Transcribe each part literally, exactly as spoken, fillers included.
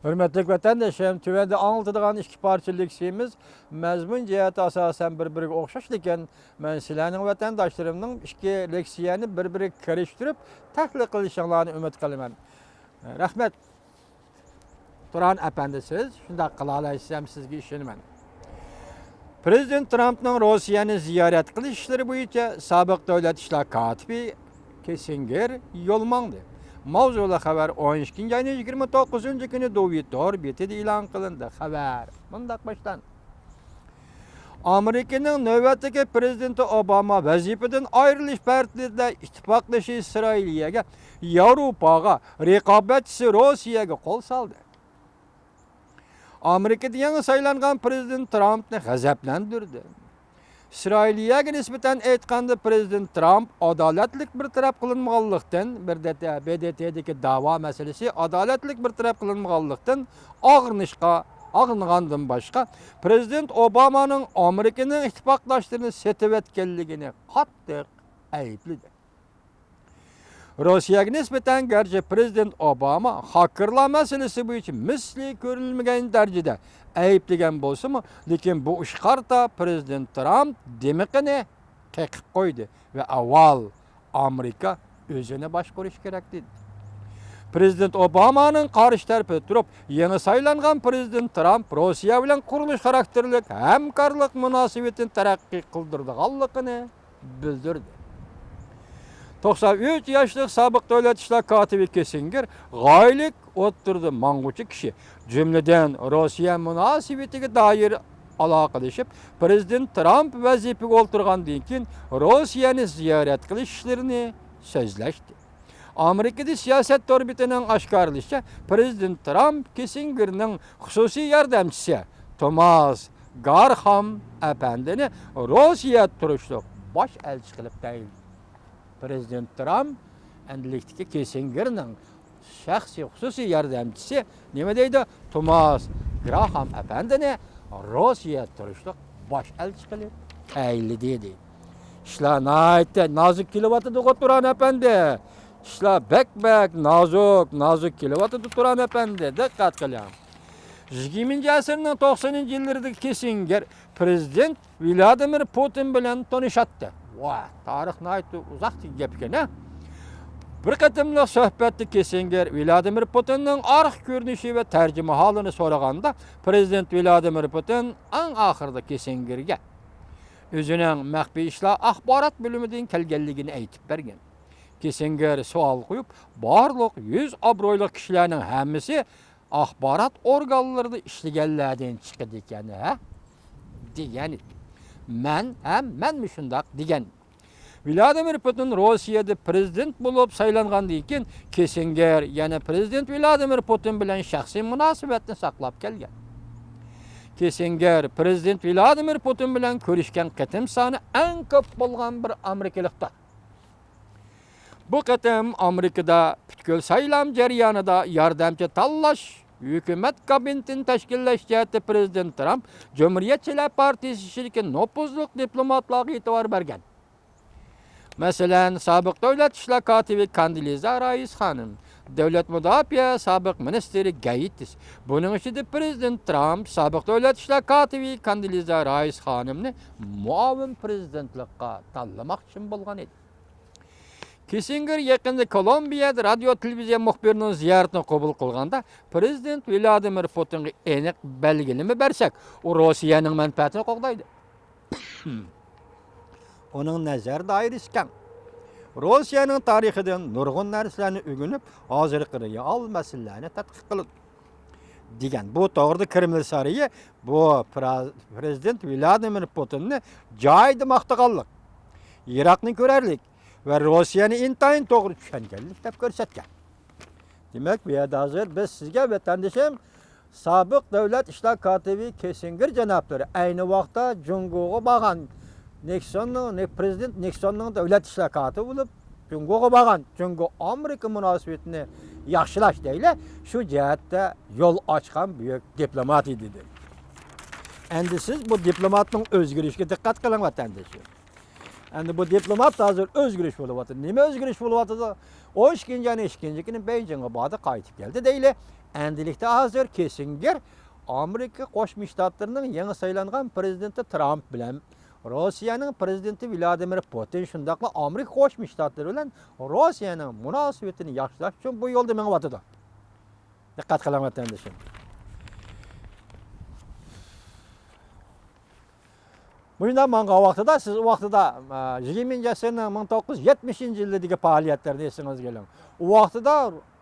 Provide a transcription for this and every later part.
ھۆرمەتلىك ۋەتەندىشىم، تۆۋەندە ئاڭلىتىدىغان ئىككى پارچە لېكسىيىمىز مەزمۇن جەھەتتە ئاساسەن بىر-بىرىگە ئوخشاش، لېكىن مەن سىلەرنىڭ ۋەتەنداشلىرىمنىڭ ئىككى لېكسىيەنى بىر-بىرىگە كىرىشتۈرۈپ تەھلىل قىلىشىڭلارنى ئۈمىد قىلىمەن. رەھمەت. تۇران ئەپەندى، سىز شۇنداق قىلالايسىز ھەم سىزگە ئىشىنىمەن. پىرېزىدېنت ترامپنىڭ روسىيەنى زىيارەت قىلىش ئىشلىرى بويىچە سابىق دۆلەت ئىشلار كاتىپى كىسسىنگېر يول ماڭدى. ماۋزۇلۇق خەۋەر ئون ئىككىنچى ئاينىڭ يىگىرمە توققۇزىنچى كۈنى دۇۋى تور بېتىدە ئېلان قىلىندى. خەۋەر مۇنداق باشلاندى. ئامېرىكىنىڭ نۆۋەتتىكى پىرېزىدېنتى ئوباما ۋەزىپىدىن ئايرىلىش پەرتلىرىدە ئىتتىپاقدىشى ئىسرائىلىيەگە، ياۋروپاغا، رىقابەتچىسى روسىيەگە قول سالدى. ئامېرىكىدا يېڭى سايلانغان پىرېزىدېنت ترامپنى غەزەپلەندۈردى. ئىسرائىلىيەگە نىسبەتەن ئېيتقاندا، پىرېزىدېنت ترامپ ئادالەتلىك بىر تەرەپ قىلىنمىغانلىقتىن، بىر دەتە-، ب د ت دىكى داۋا مەسىلىسى ئادالەتلىك بىر تەرەپ قىلىنمىغانلىقتىن ئاغرىنىشقا، ئاغرىنغاندىن باشقا، پىرېزىدېنت ئوبامانىڭ ئامېرىكىنىڭ ئىتتىپاقداشلىرىنى سېتىۋەتكەنلىكىنى قاتتىق ئەيىبلىدى. روسىيەگە نىسبەتەن گەرچە پىرېزىدېنت ئوباما خاكېرلار مەسىلىسى بويىچە مىسلى كۆرۈلمىگەن دەرىجىدە ئەيىبلىگەن بولسىمۇ، لېكىن بۇ ئىشقا قارىتا پىرېزىدېنت ترامپ دىمىقىنى قېقىپ قويدى ۋە ئاۋۋال ئامېرىكا ئۆزىنى باشقۇرۇشى كېرەك دېدى. پىرېزىدېنت ئوبامانىڭ قارشى تەرىپىدە تۇرۇپ، يېڭى سايلانغان پىرېزىدېنت ترامپ روسىيە بىلەن قۇرۇلۇش خاراكتېرلىك ھەمكارلىق مۇناسىۋىتىنى تەرەققىي قىلدۇرىدىغانلىقىنى بىلدۈردى. توقسان ئۈچ ياشلىق سابىق دۆلەت ئىشلار كاتىپى كىسسىنگېر غايىلىك ئوتتۇرىدا ماڭغۇچى كىشى، جۈملىدىن روسىيە مۇناسىۋىتىگە دائىر ئالاقىلىشىپ، پىرېزىدېنت ترامپ ۋەزىپىگە ئولتۇرغاندىن كېيىن روسىيەنى زىيارەت قىلىش ئىشلىرىنى سۆزلەشتى. ئامېرىكىدا سىياسەت تور بېتىنىڭ ئاشكارىلىشىچە، پىرېزىدېنت ترامپ كىسسىنگېرنىڭ خۇسۇسىي ياردەمچىسى توماس گارخام ئەپەندىنى روسىيە تۇرۇشلۇق باش ئەلچى قىلىپ تەيىنلىدى. پىرېزىدېنت ترامپ ئەمدىلىكتىكى كىسسىنگېرنىڭ شەخسىي خۇسۇسىي ياردەمچىسى نېمە دەيدۇ؟ توماس گراخام ئەپەندىنى روسىيە تۇرۇشلۇق باش ئەلچى قىلىپ تەيىنلىدى، دېدى. ئىشلار ناھايىتى نازۇك كېلىۋاتىدىغۇ، تۇران ئەپەندى. ئىشلار بەك، بەك نازۇك، نازۇك كېلىۋاتىدۇ، تۇران ئەپەندى. دىققەت قىلىڭ. يىگىرمىنچى ئەسىرنىڭ توقسىنىنچى يىللىرىدىكى كىسسىنگېر پىرېزىدېنت ۋلادىمىر پۇتىن بىلەن تونۇشاتتى. ۋاھ، تارىخ ناھايىتى ئۇزاقتىكى گەپ ئىكەن، ھە؟ بىر قېتىملىق سۆھبەتتە كىسسىنگېر ۋلادىمىر پۇتىننىڭ ئارقا كۆرۈنۈشى ۋە تەرجىمىھالىنى سورىغاندا، پىرېزىدېنت ۋلادىمىر پۇتىن ئەڭ ئاخىرىدا كىسسىنگېرگە ئۆزىنىڭ مەخپىي ئىشلار ئاخبارات بۆلۈمىدىن كەلگەنلىكىنى ئېيتىپ بەرگەن. كىسسىنگېر سوئال قويۇپ، بارلىق يۈز ئابرۇيلۇق كىشىلەرنىڭ ھەممىسى ئاخبارات ئورگانلىرىدا ئىشلىگەنلەردىن چىقىدىكەن، ھە؟ دېگەن ئىدى. مەن ھەم مەنمۇ شۇنداق دېگەن. ۋلادىمىر پۇتىن روسىيەدە پىرېزىدېنت بولۇپ سايلانغاندىن كېيىن، كىسسىنگېر يەنە پىرېزىدېنت ۋلادىمىر پۇتىن بىلەن شەخسىي مۇناسىۋەتنى ساقلاپ كەلگەن. كىسسىنگېر پىرېزىدېنت ۋلادىمىر پۇتىن بىلەن كۆرۈشكەن قېتىم سانى ئەڭ كۆپ بولغان بىر ئامېرىكىلىقتۇر. بۇ قېتىم ئامېرىكىدا پۈتكۈل سايلام جەريانىدا ياردەمچى تاللاش، ھۆكۈمەت كابىنېتىنى تەشكىللەش جەھەتتە پىرېزىدېنت ترامپ جۇمھۇرىيەتچىلەر پارتىيىسى ئىچىدىكى نوپۇزلۇق دىپلوماتلارغا ئېتىبار بەرگەن. مەسىلەن، سابىق دۆلەت ئىشلار كاتىپى كاندىلىزا رايىس خانىم، دۆلەت مۇداپىئە سابىق مىنىستىرى گەيتس، بۇنىڭ ئىچىدە پىرېزىدېنت ترامپ سابىق دۆلەت ئىشلار كاتىپى كاندىلىزا رايىس خانىمنى مۇئاۋىن پىرېزىدېنتلىققا تاللىماقچىمۇ بولغان ئىدى. كىسسىنگېر يېقىندا كولومبىيەدە رادىيو تېلېۋىزىيە مۇخبىرىنىڭ زىيارىتىنى قوبۇل قىلغاندا، پىرېزىدېنت ۋلادىمىر پۇتىنغا ئېنىق بەلگىلىمە بەرسەك، ئۇ روسىيەنىڭ مەنپەئەتىنى قوغدايدۇ. ئۇنىڭ نەزەر دائىرىسى كەڭ. روسىيەنىڭ تارىخىدىن نۇرغۇن نەرسىلەرنى ئۆگىنىپ، ھازىرقى رېئال مەسىلىلەرنى تەتقىق قىلىدۇ، دېگەن. بۇ توغرىدا كرېمل سارىيى بۇ پرا-، پىرېزىدېنت ۋلادىمىر پۇتىننى جايىدا ماختىغانلىق، يىراقنى كۆرەرلىك ۋە روسىيەنى ئىنتايىن توغرا چۈشەنگەنلىك دەپ كۆرسەتكەن. دېمەك، بۇ يەردە ھازىر بىز سىزگە، ۋەتەندىشىم، سابىق دۆلەت ئىشلار كاتىپى كىسسىنگېر جانابلىرى ئەينى ۋاقىتتا جۇڭگوغا بارغان نىكسوننىڭ، نىك-، پىرېزىدېنت نىكسوننىڭ دۆلەت ئىشلار كاتىپى بولۇپ، جۇڭگوغا بارغان، جۇڭگو ئامېرىكا مۇناسىۋىتىنى ياخشىلاش دەيلى، شۇ جەھەتتە يول ئاچقان بۈيۈك دىپلومات ئىدى، دېدى. ئەمدى سىز بۇ دىپلوماتنىڭ ئۆزگىرىشىگە دىققەت قىلىڭ، ۋەتەندىشىم. ئەمدى بۇ دىپلومات ھازىر ئۆزگىرىش بولۇۋاتىدۇ. نېمە ئۆزگىرىش بولۇۋاتىدۇ؟ ئون ئىككىنچى ئاينىڭ ئىككىنچى كۈنى بېيجىڭغا باردى، قايتىپ كەلدى دەيلى. ئەمدىلىكتە ھازىر كىسسىنگېر ئامېرىكا قوشما شتاتلىرىنىڭ يېڭى سايلانغان پرېزىدېنتى ترامپ بىلەن روسىيەنىڭ پرېزىدېنتى ۋلادىمىر پۇتىن، شۇنداقلا ئامېرىكا قوشما شتاتلىرى بىلەن روسىيەنىڭ مۇناسىۋىتىنى ياخشىلاش ئۈچۈن بۇ يولدا مېڭىۋاتىدۇ. دىققەت قىلىڭ، ۋەتەندىشىم. مۇشۇنداق ماڭغان ۋاقتىدا، سىز ئۇ ۋاقتىدا، ئە، يىگىرمىنچى ئەسىرنىڭ مىڭ توققۇز يۈز يەتمىشىنچى يىلىدىكى پائالىيەتلەرنى ئېسىڭىزگە ئېلىڭ. ئۇ ۋاقتىدا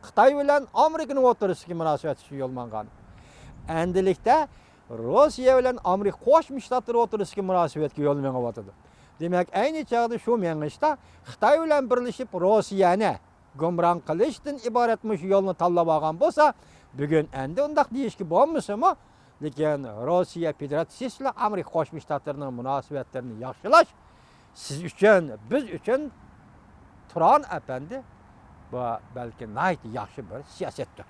خىتاي بىلەن ئامېرىكىنىڭ ئوتتۇرىسىدىكى مۇناسىۋەت ئۈچۈن يول ماڭغان. ئەمدىلىكتە روسىيە بىلەن ئامېرىكا قوشما شتاتلىرى ئوتتۇرىسىدىكى مۇناسىۋەتكە يول مېڭىۋاتىدۇ. دېمەك، ئەينى چاغدا شۇ مېڭىشتا خىتاي بىلەن بىرلىشىپ روسىيەنى گۇمران قىلىشتىن ئىبارەت مۇشۇ يولنى تاللاپ ئالغان بولسا، بۈگۈن ئەمدى ئۇنداق دېيىشكە بولمىسىمۇ، لېكىن روسىيە فېدېراتسىيىسى بىلەن ئامېرىكا قوشما شتاتلىرىنىڭ مۇناسىۋەتلىرىنى ياخشىلاش سىز ئۈچۈن، بىز ئۈچۈن، تۇران ئەپەندى، بۇ بەلكى ناھايىتى ياخشى بىر سىياسەتتۇر.